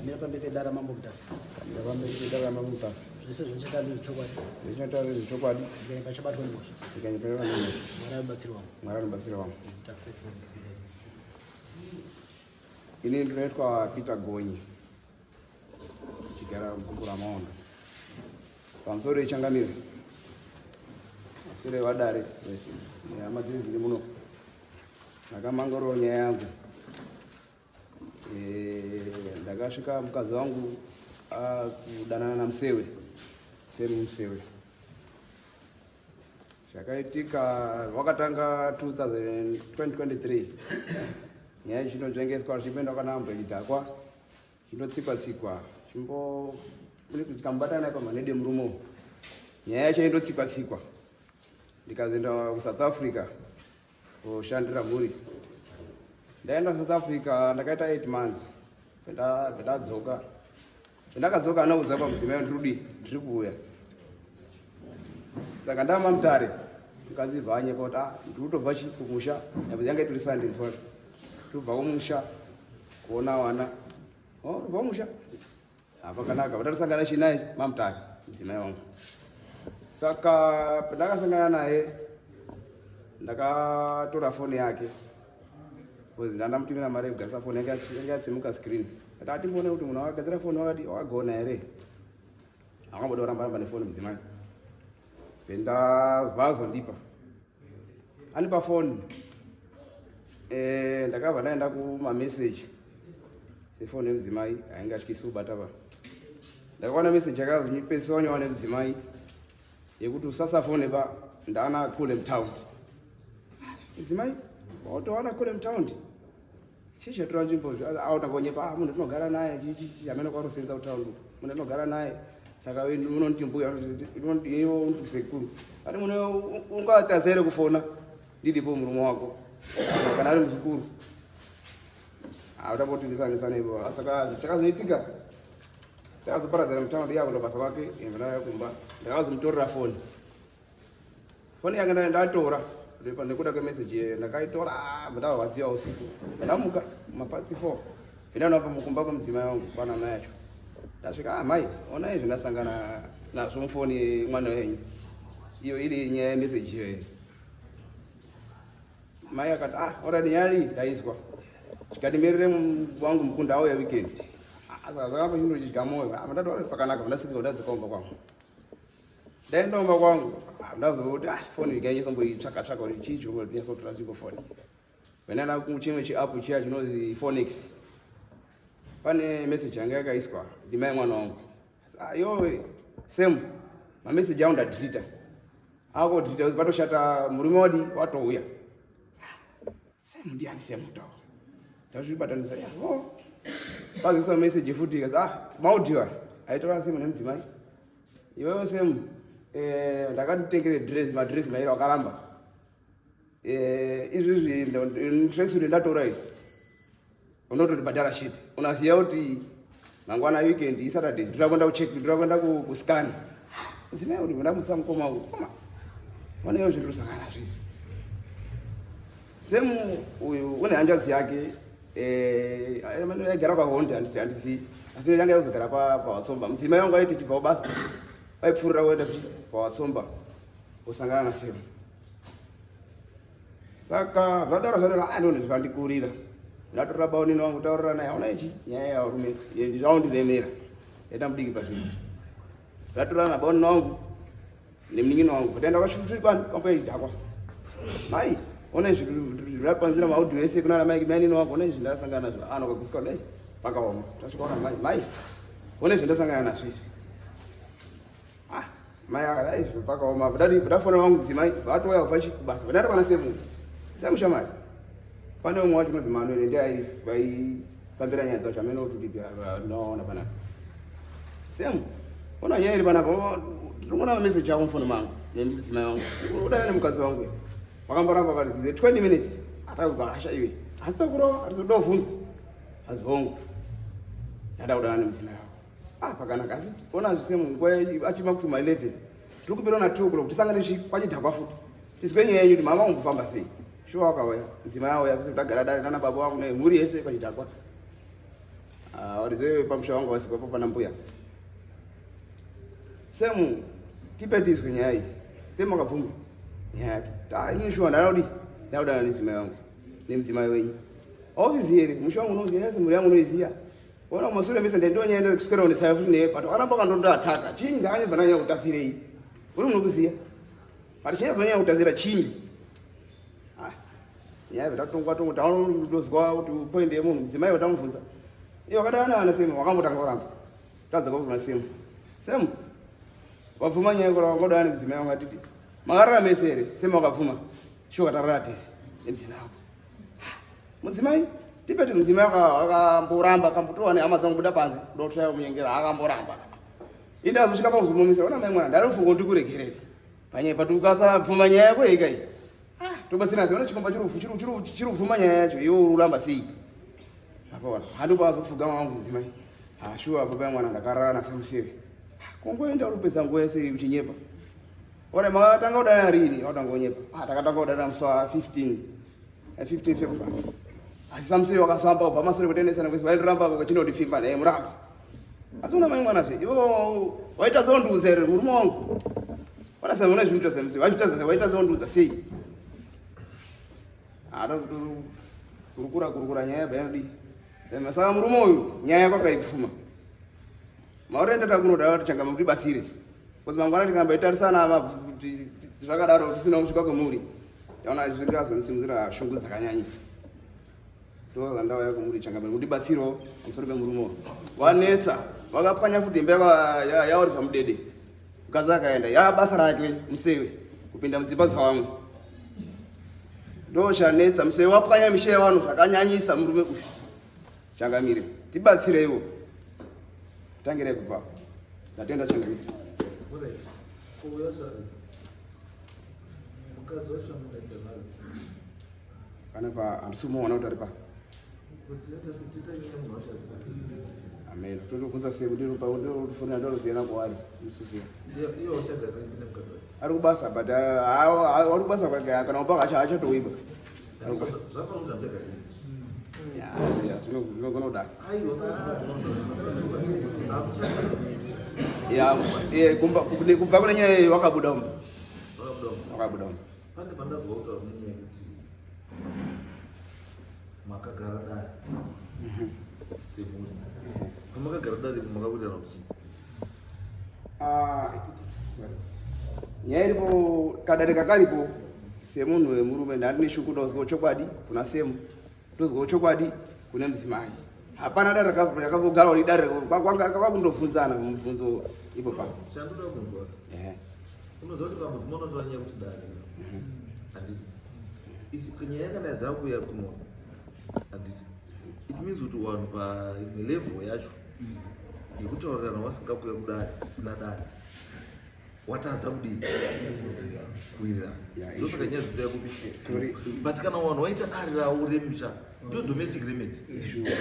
Ndamira pamberi pedare raMambo Mutasa. Ndamira pamberi pedare raMambo Mutasa. Zvese zvandichataura ndezvechokwadi. Zvandichataura ndezvechokwadi. Ndikanyepa chabatwa nemhosva. Ndikanyepa nemhosva. Mwari anobatsira wangu. Mwari anobatsira wangu. Zita Kristu. Ini ndinoitwa Peter Gonye. Chigara mubhuku raMaondo. Pamusoro yechangamire. Pamusoro yevadare vese. Nehama dziri dziri muno. Ndakamangororo nyaya yangu. Eh, ndakasvika mukadzi wangu akudanana naMusewe. Semi Musewe. Zvakaitika wakatanga 2023 nyaya ichinonzvengeswa zvichimboenda kwanambo ichidhakwa chinotsikwa tsikwa chimbo tikamubata naye pamanede murume nyaya yacho indotsikwa tsikwa ndikazoenda kusouth africa kushandira mhuri ndaenda south africa ndakaita 8 months ndadzoka ndakadzoka anoudza pamudzimai ndiri kudii ndiri kuuya saka ndama mutare mukadzi bva anyepa kuti ah, ndiri kutobva chi kumusha yanga itori sunday musi wacho tobva kumusha kuona wana oh, tobva kumusha hapakanaka vatarisangana chinaye mamutare mudzimai wangu saka pandakasangana naye ndakatora foni yake bcause ndandamutumira mari yekugadzisa foni yanga yatsimuka screen ati atimboone kuti munhu akagadzira foni wakati wakagona here akamboda kuramba ramba nefoni mudzimai then ndabva andipa foni eh, ndakabva ndaenda kumameseji sefoni yemudzimai ainge atyisi kubata pa ndakaona meseji yakazonyipesiwa nyawa nemudzimai yekuti usasafone pa ndaana kule mutaundi mudzimai watowana kule mutaundi chii chatora nzvimbo autangonyepa ah, munhu tinogara naye chichichi amene kwarosenza kutaundi munhu tinogara naye saka unonditi mbuya iwo unoti sekuru ati munhu ungatadza here kufona ndiripo murume wako kana ari muzukuru autamboti ivo saka chakazoitika takazoparadzana mutaundi iye akuenda basa kwake ndauya kumba ndakazomutorera foni foni yanga ndatora nekuda kwemeseji iyoyo ndakaitora ah, ndakarwadziwa usiku ndamuka mapasti 4 ndinoona pamukumba kwemudzimai wangu kwana mai acho ndasvika ah mai ona izvi ndasangana nazvo mufoni yemwana wenyu iyo iri nyaya yemeseji iyoyo mai akati ah already nyaya iyi ndaizwa zvikandimirire wangu mukunda auya weekend ah, saka zvakamba chindochidya moyo ah, ndati pakanaka ndasvika ndadzoka kumba kwangu ndaenda kumba kwangu ah, ndazoti ah foni ndikanyatso tsvaka kuti chii chomonyatsotora nzvimbo foni venana chimwe chiapu chiya chinozi phoenix pane message yanga yakaiswa ndimai mwana wangu ah, yowe same mameseji angu ndadhilita akodhilita patoshata murume wadi watouya same ndiani same taura tazvibatanisa ya oh. pazoiswa message futi ikazi ah maudio aya aitora same nemudzimai iwewe same eh, ndakatitengere dress madress mairi wakaramba eh, izvizvi tracksuit ndatora iyi unototi bhadhara shit unaziva kuti mangwana weekend isaturday ndoda kuenda kucheck ndoda kuenda kuscan dzimai kuti ndamutsa mukoma uyu koma oneyo zviri kusangana nazvo izvi semu uyu une hanzvadzi yake eh, aigara kwahonde handizivi asi yanga yazogara pawatsomba mudzimai wangu aiti chibva kubasa aipfuurira kuenda pawatsomba osangana nasemu saka zvadaro zvadaro andone ah, zvikandikurira ndatorera baunini wangu taurira naye aona ichi nyaya yavarume zvaundiremera yaita mudiki pazvinhu ndatorera nabaunini wangu nemunin'ina wangu ndaenda kwashufuti kwani kwambuya chidhakwa mai ona izvi zvapanzira maudhi ese kuna mai mainini wangu ona izvi ndasangana nazvo ano kagutsika dai pakaoma tasvika ona mai mai ona izvi ndasangana nazvo izvi ah mai akadai izvi pakaoma dadi ndafona wangu dzimai vatouya kubva chi kubasa ndati kwana semu semu shamari pane umwe wacho unozi Manuel ndiye aifambira nyaya dzacho amene kuti ndinoona panapa semu ona nyaya iri panapa ndinoona mameseji ako mufoni mangu nemudzimai wangu udai nemukadzi wangu wakamboramba pari 20 minutes atazwa hasha iwe asi tokurova atizodovhunza asi hongu ndada kudana nemudzimai wako ah pakanaka asi ona zvisemu nguva achima kuti ma 11 tiri kupera na 2 o'clock tisangane chi kwachidhakwa futi tizwe nyaya yenyu kuti mama wangu kufamba sei shuwa wakauya mudzimai auya kusi tagara dare nana baba wangu nemhuri yese pachidhakwa Ah, warize pamusha wangu wasikwa pana mbuya. Semu tipe tizwe nyaya iyi. Semu akabvuma nyaya yake. Ah, ini shuwa ndada ndadana nemudzimai wangu nemudzimai wenyu. Hauzivi here musha wangu unoziva yese mhuri yangu unoiziva. Ona kumasure mese ndendonyaenda kuswera unesaya futi neye but wakaramba wakandondoataka. Chii ndakanyobva ndanyanya kutadzirei? Uri munokuziva. But chinyazonyanya kutadzira chii? Ah, nyaya yatatongwa tongwa taonozwa kuti point yemunhu mudzimai watamubvunza. Iye wakadana ana semu wakambotanga kuramba. Tadza kubvunza semu. Semu wabvuma nyaya yako wakadana nemudzimai wangu atiti. Makarara mese here? Semu wakabvuma. Shuwa tarara tese nemudzimai wako. Mudzimai tipe kuti mudzimai akamboramba akambotorwa nehama dzangu buda panze kuda kutraya kumunyengera akamboramba. Ini ndazosvika pakuzomumisa ona mai mwana ndanofunga kuti ndikuregerere. Panyaya pati ukasabvuma nyaya yako yega iyi. Ah, tobatsirana sei? Ona chikomba chiri kubvuma nyaya yacho iwe uri kuramba sei? Akaona handipo azopfugama wangu mudzimai. Ah, shuwa baba mwana ndakarara naSamuseve. Kungoenda uri kupedza nguva yese uchinyepa. Ore makatanga kudanana rini? Wakatanga kunyepa. Ah, takatanga kudanana musi wa 15. 15 February. Asi Samuseve wakasamba kubva masure kutengesana kwese vairamba vachinondipfimba naye muramba. Asi una mai mwana zve. Ivo waita zondiudza here murume wangu? Wana sema una zvinhu Samuseve. Wachita waita zondiudza sei? Ada kurukura kurukura nyaya bayadi. Saka murume uyu nyaya yako akaipfuma. Maurenda takunoda kuti changama kuti batsire. Kuti mangwana tikamba itarisana zvakadaro tisina kusvika kwemuri. Yaona zvingazonisimudzira shungu dzakanyanyisa. Toza ndau yako muri changama kuti batsiro pamusoro pemurume uyu. Wanetsa vakapwanya futi imba yaOrifa Mudede. Mukadzi akaenda ya basa rake musewe kupinda mudzimba dzavamwe. Ndochanetsa musewe wapwanya misha yevanhu zvakanyanyisa murume uyu. Changamire tibatsireiwo. Tangirai kubva. Ndatenda changamire. Kana pa handisi kumuona kuti ari pa. Amen. Totobvunza sei kuti ndinofonera ndoroziyana kwaari musuziya. Ari kubasa but ari kubasa kwake kana ubaka achatowiba. Ari kubasa. Zvinogona kudaro. Kubva kune nyaya iyi wakabuda umu. Wakabuda umu. Pane pandazwa kutaura nenyaya yekuti makagara dare semhuri. Pamakagara dare makawirirana kuti chii? Ah, sorry. Nyaya iripo kadare kakaripo semunhu wemurume ndandine shungu ndozwa chokwadi kuna semu ndozwa chokwadi kune mudzimai hapana dare rakazogara uri dare kwakundobvunzana mubvunzo ipo pa Chandoda kunzwa. Unoziva kuti pamudzimai unotora nyaya yekuti dare. Handiti. Ichi nyaya kana dzakuuya kuno. Handiti. It means kuti vanhu paimwe level yacho yekutaurirana wasingakuya kudare zvisina dare watadza kudii kuwirirana ndosaka nyaya dzinoya kupi Sorry. but kana vanhu waita dare ravo remusha ndo domestic remedy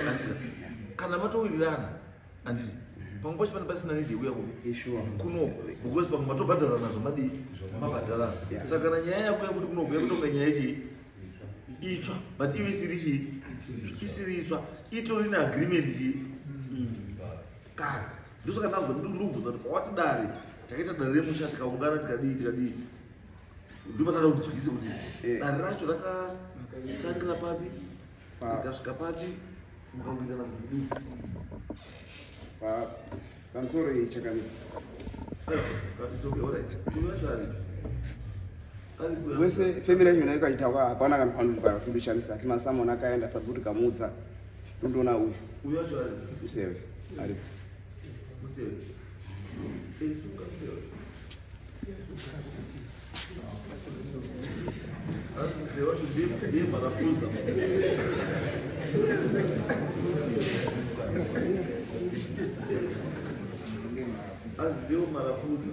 Handiti? Kana matowirirana, handiti, pamwe pacho pane pasina need yekuya kupi? Ishuwa. Kuno, because pamwe matobhadharana zvamadii mabhadharana. Saka kana nyaya yakuya futi kuno kuya kutonga nyaya chii itsva, but iyo isiri chii isiri itsva, itori neagreement chii kare. Ndosaka ndazwa ndikubvunza kuti pawati dare takaita dare remusha tikaungana tikadii tikadii, ndopatada kuti nzwisise kuti dare racho rakatangira papi rikasvika papi mukawirirana kuti kudii. Pamusoro iyi chakamira. Ngatisoke, alright. Uyu wacho ari ari kuya. Wese family yacho nayo ikaita kwa hapana kana pano pafundishamisa asi masamona akaenda sabhuti kamudza tondoona uyu. Uyu wacho ari Musewe aripo. Musewe. Eh, sunga Musewe. Asi Musewe wacho ndiye marapuza. Asi ndiwo marapuza.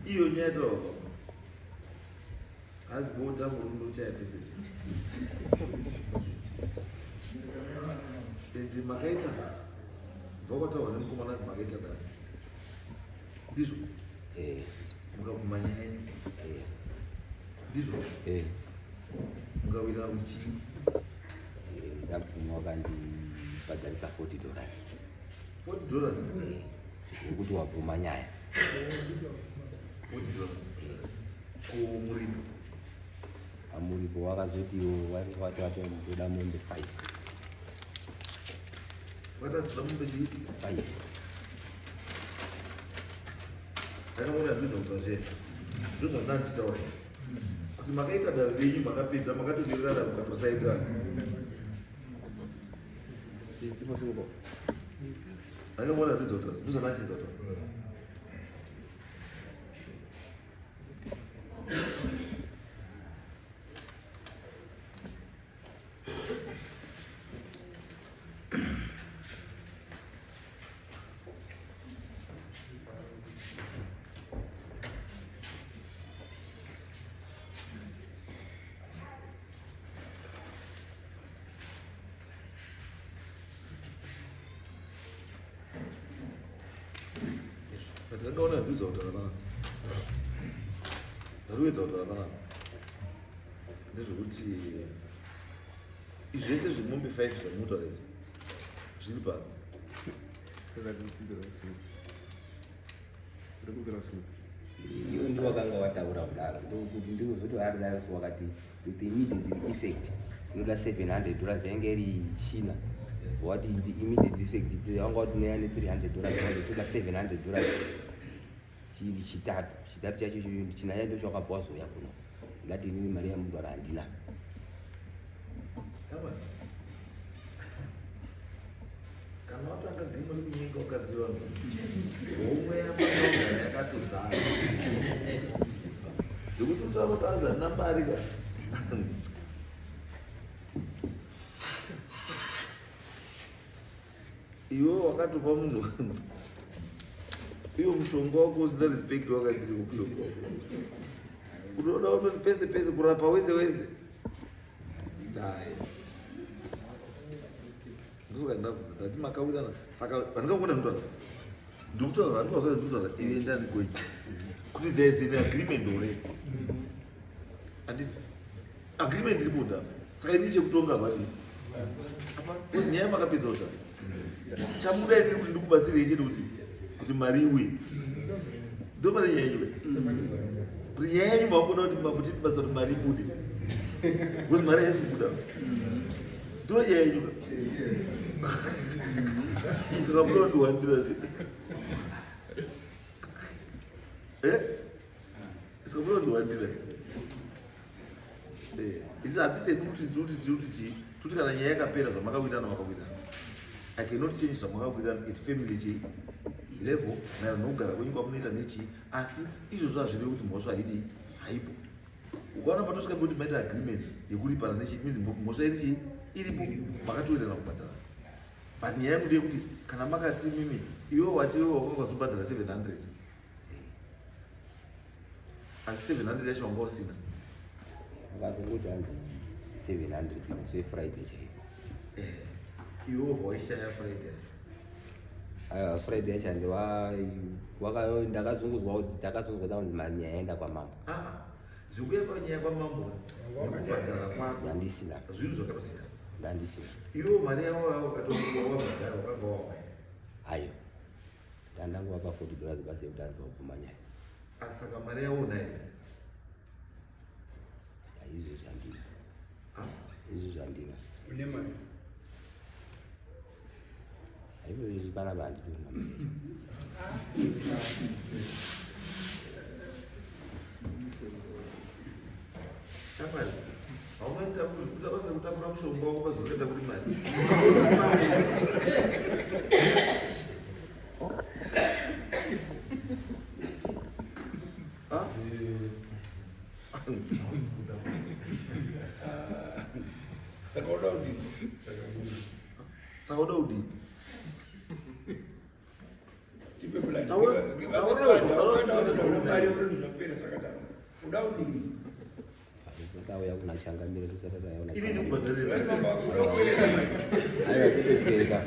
Iyo nyaya taura. Hazi bota murume uchaya pese pese. Ende makaita vakwataurwa nemukomana azi makaita dare. Ndizvo? Mukabvuma nyaya yenyu. Ndizvo? Mukawirirana kuti chii? Ndabvuma wakandi Bhadharisa $40. $40? Yekuti wabvuma nyaya. $40 kumuripo? Pamuripo wakazoti wati wati ndoda mombe 5. Watazoda mombe chii? 5. Ndakaona ndizvo kutaura ndozvandanga ndichitaura kuti makaita dare renyu, makapedza, makatonyorerana, mukatosaindirana. Ndakaona ndizvo kutaura ndozvandanga ndichitaura. But ndakaona ndizvo kutaura panapa, ndariwedza kutaura panapa ndezvekuti izvi zvese zvemombe 5 zvamunotaura izvi zviri pano. Iwo ndiwo wakanga wataura kudaro, ndokuti ndikuzoti wakadaro, so wakati with immediate effect tinoda $700, yainge iri china. Wati immediate effect wanga wati unoya ne$300, wati toda $700 chiri chitatu. Chitatu chacho china yacho ndo chakabva wazoya kuno, ndati inini mari yamudwara handina. Samuel, kana watanga gimo rekunyenga ukadzi wangu, homwe yamanogara yakatodzara zvekuti utaura kuti azi handina mari ka. Iwe wakatopa munhu iwo mushonga wako usina respect, wakadiri mushonga wako unoda kutoti pese pese kurapa wese wese. Hai, ndosaka ndabvunza, ndati makawirana. Saka handingangona ndikutaura, ndikutaura, handingazva ndikutaura iwe ndani kwenyu kuti there is an agreement already. Handiti agreement iripo da? Saka ini chekutonga vati because nyaya makapedza kuta chamuda ini kuti ndikubatsirei chete kuti mari iuye. Ndo pane nyaya yenyu, kuti nyaya yenyu makuda kuti tibatsira kuti mari ibude because mari haisi kubuda. Ndo nyaya yenyu ka. Saka muda kundiwandira se, eh, saka muda kundiwandira. Isi hatisedu kuti chii, tuti kana nyaya yakapera, zvamakawirana makawirana. I cannot change zvamakawirana at family chii level maererano nokugara kwenyu kwamunoita nechii, asi izvozvo hazvirevi kuti mhosva haidi, haipo. Ukaona matosvika pekuti maita agreement yekuripana nechii, means mhosva iri chii, iripo, makatowirirana kubhadhara. But nyaya yangu ndeyekuti kana makati mimi, iwe wati iwe wakazobhadhara 700, asi 700 yacho wanga usina. Akazongoti hanzi 700 zveFriday chaipo. Iwe wobva waishaya Friday yacho? Aiwa, Friday yacho ndakazongozwa kuti takazonzwa taunzi mari nyaya yaenda kwamambo. Ah, zvekuya panyaya kwamambo nekubhadhara kwako Ndandisina. zvinhu zvakatosiyana. Ndandisina. Iwo mari yavo wakatowa wabhadhara, wakanga wawaya? Aiwa, ndandanguvapa $40 basi yekuti hanzi wabvuma nyaya. Asi saka mari yavo unayo? Izvo zvandina. Ah? Izvo zvandina. Une mari? Aizvo izvi panapa handitorina mari. Shamwari, haungatakuri kuita basa rekutakura mushonga wako pazosikatakuri mari. Ah? Saka uda kudini? Saka uda kudini? Tipe plan. Taura. Mari zvapera zvakadaro, uda kudini? Tauya kuna changamire tusati tauya kuna Ini changamire. ndikubhadharira. Uda kuereka mari? Aiwa, topekuereka.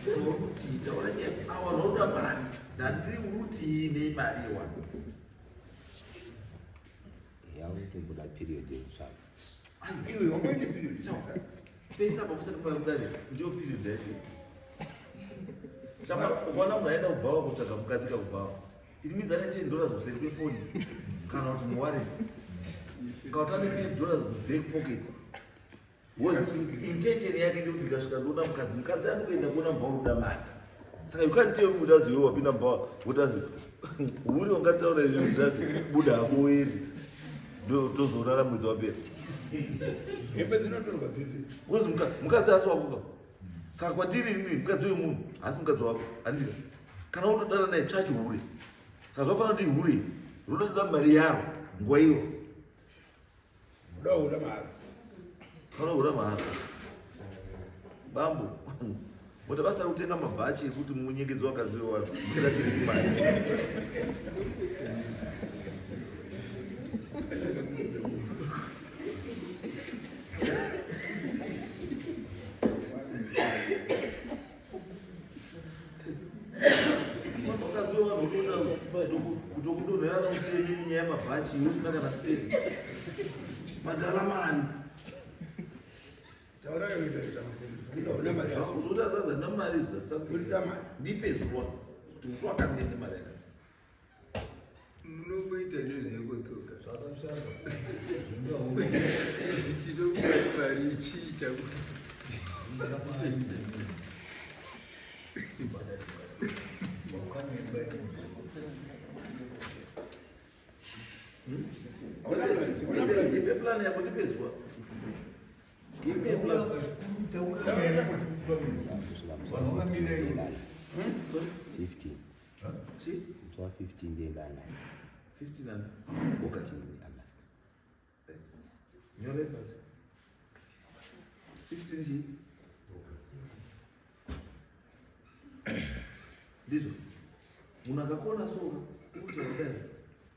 Saka uri kuti taura nyaya, awa vauda mari, ndandiri kuti nemari yewanhu. Yakutomboda period yekutsvaka. Iwe wamboende period sasa. Pese apa kusati kwauya kudare ndiyo period yacho. Chama ukaona munhu aenda kubhawa kutsvaga mukadzi kakubhawa. It means ane 10 dollars kuseri kwefoni kana kuti muwallet. Kana kuti ane 5 dollars muback pocket. Because intention yake ndekuti ndikasvika ndoona mukadzi, mukadzi ari kuenda kuona mubhawa kuda mari. Saka you can't tell me kuti azi iwe wapinda mubhawa kuti azi uri ungataura izvi kuti azi buda hako uende. Tozoonana mwedzi wapera. Hembe dzinotorwa dzese. Because mukadzi asi wako ka. Saka kwandiri inini mukadzi wemunhu haasi mukadzi wako. Handika. Kana wotodana naye tsvachi hure. Saka zvafanira kuti hure roda toda mari yaro nguva iyo. Kuda hura mahara. Kuda hura mahara. Bambo. Mota basa rekutenga mabhachi ekuti munyengedzi wakadzi wewanhu musingachengeti mari. Mukadzi wevanhu kutokudonhera nomuteni munyaya yemabhachi iwe usina kana seri. Bhadhara mari. Uzoda zaza nemari ndipe zuva kuti musi wakati ndiende mari yakati. Munongoita nezvekutsoka. Chinokupa mari chii chako? Ndipe plan yako ndipe zuva. Ndipe plan. 15. Chi? Musi wa 15 ndienda naye. 15 and August. 15 August. Nyore pasi. 15 chi? Ndizvo. Munhu akakona soka kuti kudai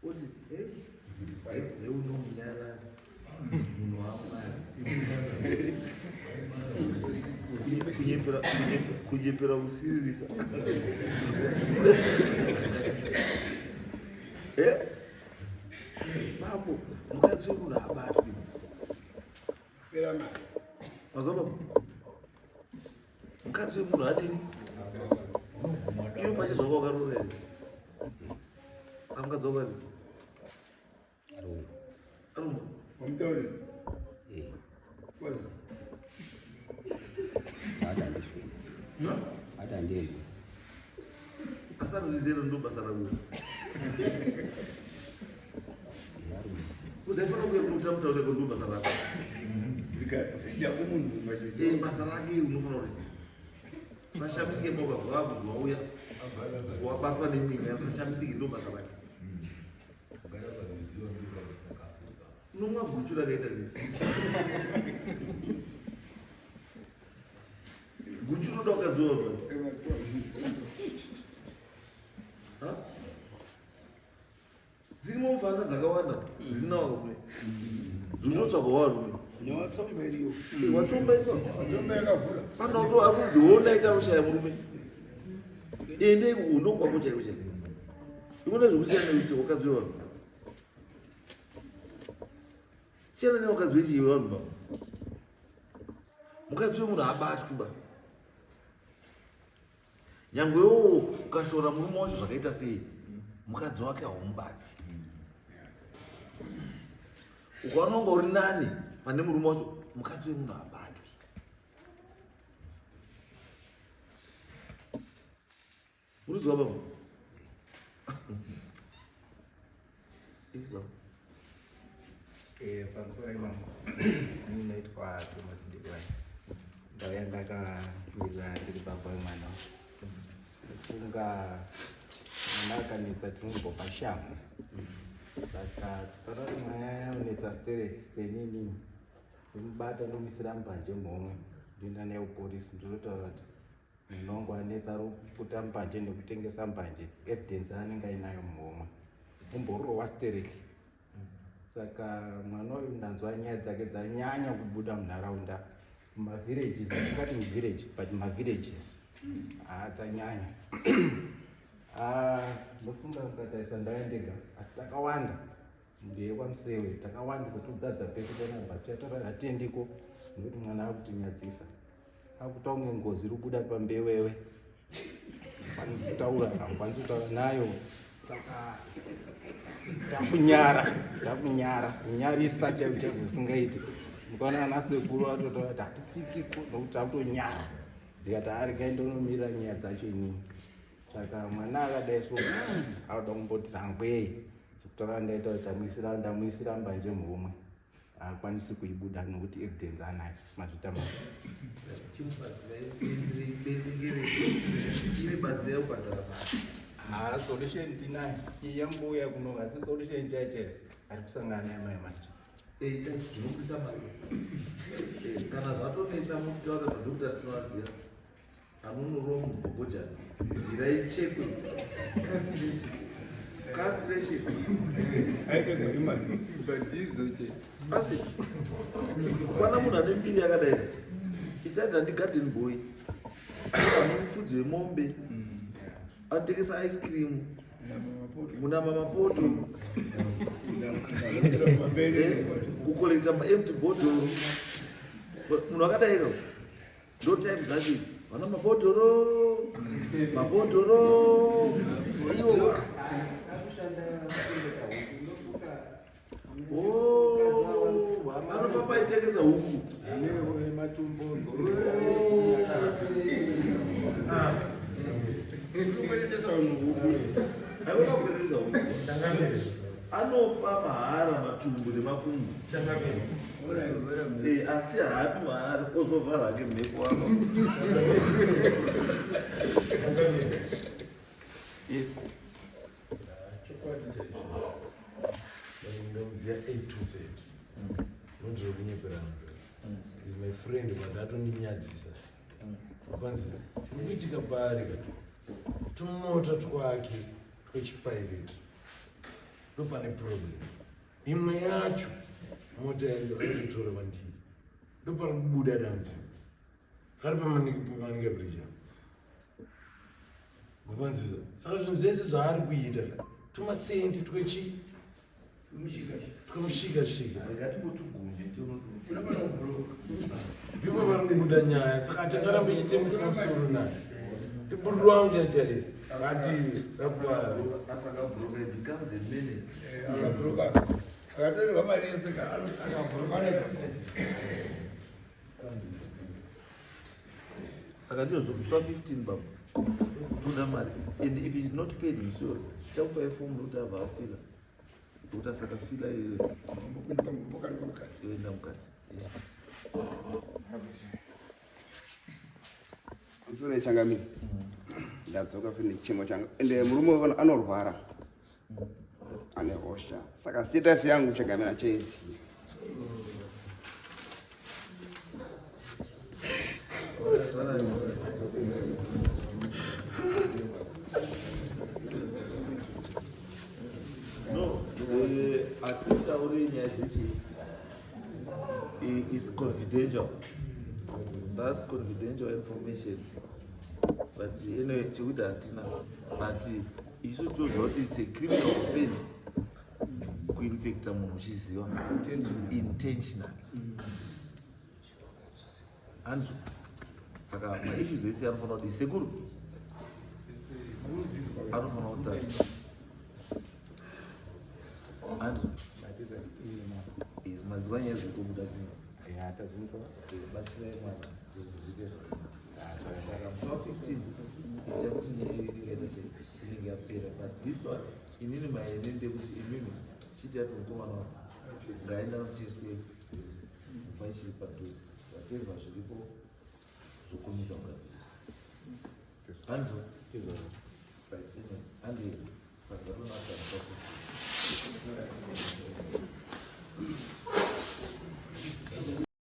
oti hey eunomunyarara munhu wamwari. Kunyepera kunyepera kusiririsa. Eh? Mambo, mukadzi wemunhu haabatwi. Pera mari. Mazwa baba? Mukadzi wemunhu adini? Iwe pache zvako wakaroora here? Saka mukadzi wako adini? Aruma. Aruma. Wamutaurira. Eh. Wazi. Hata handisviki. Hata handiendi. Asi anozviziva ndo basa rako. Uzaifanira kuuya kunoita mutauro yako ndo basa rako. Ndikafija kumunhu machizo. Eh, basa rake unofanira kuriziva. Usashamisike boka bva wauya wabatwa neimwe nyaya usashamisike ndo basa rake. Unomwa guchu rakaita sei? Guchu rinoda ukadziwa Ha? Dzirimo mvana dzakawanda dzisina varume. Dzinototsvaga varume. Newatsomba iriyo. Eh, Watsomba iriyo. Watsomba yakavhura. Pano to akunzi wona ita rushaya murume. Ende uno kwako chaiko chaiko. Ikona zvekusiyana nekuti wakadzi wevanhu. Siyana newakadzi wechii wevanhu baba. Mukadzi wemunhu haabatwi ba. Nyangwe iwowo ukashora murume wacho zvakaita sei, mukadzi wake haumubati. Ukaona unga uri nani pane murume wacho, mukadzi wemunhu haabatwi. Urikuzwa baba? Yes, baba. Eh, pamusoro imambo ini naitwa Thomas Dewani ndauya ndakamirira ndiri baba wemwana funga mwana akanetsa tinombopa shamhu saka tikaona kuti mwana anetsa stereki senini ndomubata ndomuisira mbanje muhomwe ndoenda naye kupolisi ndototaura kuti munhu wangu anetsa ari kuputa mbanje nekutengesa mbanje evidence anenge ainayo muhomwe omborohwa stereki saka mwana uyu ndanzwa nyaya dzake dzanyanya kubuda munharaunda mumavillages atingati muvillage but mavillages haa dzanyanya. Ah, ndofunga mukatarisa ndauya ndega asi takawanda ndeye kwaMusewe takawandisa todzadza pese panapa tichataura hatiendiko. Nekuti mwana akutinyadzisa, akuta kunge ngozi iri kubuda pambewewe, kwanisi kutaura, haukwanisi kutaura nayo. Saka takunyara, takunyara, kunyarisa chaiko chaiko zvisingaiti. Mukaona ana sekuru vatotaura kuti hatitsikiko nokuti takutonyara. Ndikati aregai ndonomira nyaya dzacho inini. Saka mwana akadai so anoda kumboti rangwei, sekutaura ndaita kuti tamuisira, ndamuisira mbanje muhomwe, haakwanisi kuibuda nokuti evidence anayo. Mazvita mari. Chimubatsirai kubhadhara mari. Ha, solution tinayo iyi yambuya kuno, asi solution chaicho ari kusangana nayo mai manje. Ita zvinobudisa mari. Kana zvatonetsa mukutaura madhokota tinoaziva anonorova mubhobhojana, nzira ichekwe, castration. Aitengwa imari. Asi kwana munhu ane mbiri yakadai, it's either ndi garden boy, ane mufudzi wemombe, anotengesa ice cream, munama mapoto, kukolekta maempty bhodhoro. Munhu akadai ka, ndo type dzacho idzi, vana mabhodhoro, mabhodhoro iwo. Oh, anofamba aitengesa huku. Matumbo. Kuendesa vanhu huku. Aiona kuendesa huku, anopa mahara matumbu nemakumbo. Asi haapi mahara, ozovhara hake mhepo apa. Yes. Chokwadi chaizvo, ndinoziva A to Z, not zvekunyeperana. Is my friend, but atondinyadzisa. Kwanzi chiri kuitika paari ka, tumota twake twechiPirate ndo pane problem. Imwe yacho mota yacho aitotora kwandiri, ndo pari kubuda dambudziko kari paManica Bridge apo. Ngopanzwisa, saka zvinhu zvese zvaari kuita ka, tumasenzi twechi twemushikashika. Ngatimbotugunye. Ndipo pari kubuda nyaya, saka tingarambe ichitemiswa musoro naye. Ndibhururu wangu chacharisi ati rakuwara. Asakabroka, it becomes a menace. Akabhuruka, akatorerwa mari yese, akabhuruka. Saka ndizvo musi wa15, baba, toda mari, and if is not paid musi iwoyo, tichakupai fomu rokuti abva afila, rokuti asakafila iyoyo yoenda mukati. Yes. Musoro yechangamire, ndadzoka futi nechichemo changu, ende murume uyu anorwara, ane hosha, saka status yangu changamira cheiziva. No, hatitauri nyaya dzechi, is confidential, that's confidential information. But anyway, chekuti hatina, but isu toziva kuti it's a criminal offense kuinfecta munhu uchiziva intentional, handizvo? Saka maissues ese anofanira kuti sekuru anofanira kutariswa, handizvo? Is madzwa nyaya dzekubuda dzimwe. Ya, tadzinzwa. Batsirai mwana zviite zvakanaka. Saka musi wa15 ita kuti nyaya iyi inenge yaita sei, inenge yapera. But this one, inini maene ndekuti imimi chiiti ati mukomana wangu ngaenda notestwe kubva ichiri padhuze, whatever zviripo zvokurumidza kugadziriswa, handizvo? Right, anyway, handi.